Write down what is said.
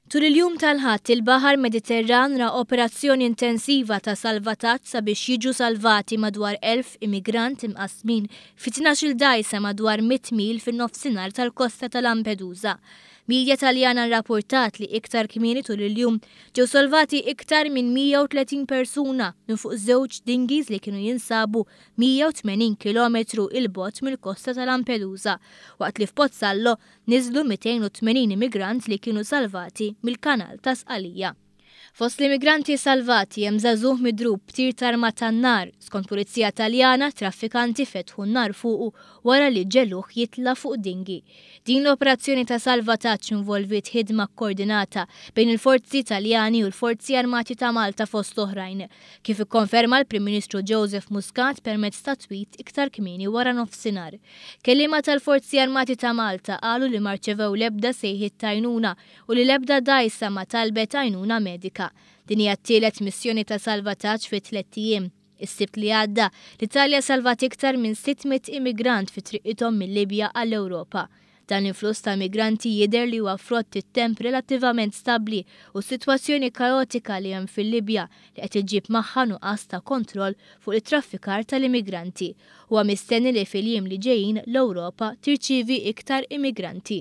Tul il-jum tal-Ħadd, il-Baħar Mediterran ra operazzjoni intensiva ta' salvataġġ sabiex jiġu salvati madwar 1,000 immigrant imqassmin fi 12-il dgħajsa madwar 100 mil fin-nofsinhar tal-kosta ta' Lampedusa. Media Taljana rrappurtat li iktar kmieni tul il-jum ġew salvati iktar minn 130 persuna minn fuq żewġ dinghies li kienu jinsabu 180 kilometru 'il bogħod mill-kosta ta' Lampedusa, waqt li f'Pozzallo niżlu 280 immigrant li kienu salvati mill-Kanal ta' Sqalija. Fost l-immigranti salvati hemm żagħżugħ midrub b'tir t'arma tan-nar. Skont Pulizija Taljana, traffikanti fetħu n-nar fuqu wara li ġegħluh jitla' fuq dinghy. Din l-operazzjoni ta' salvataġġ involviet ħidma kkoordinata bejn il-forzi Taljani u l-Forzi Armati ta' Malta fost oħrajn, kif ikkonferma l-Prim Ministru Joseph Muscat permezz ta' tweet iktar kmieni waranofsinhar. Kelliema tal-Forzi Armati ta' Malta qalu li ma rċevew l-ebda sejħiet t'għajnuna u li l-ebda dgħajsa ma talbet għajnuna medika. Din hija t-tielet missjoni ta' salvataġġ fi tlett ijiem. Is-Sibt li għadda, l-Italja salvat iktar minn 600 immigrant fi triqithom mil-Libja għall-Ewropa. Dan l-influss ta' immigranti jidher li huwa frott it-temp relattivament stabbli u s-sitwazzjoni kaotika li hemm fil-Libja li qed iġġib magħha nuqqas ta' kontroll fuq l-ittraffikar tal-immigranti. Huwa mistenni li fil-jiem li ġejjin l-Ewropa tirċievi iktar immigranti.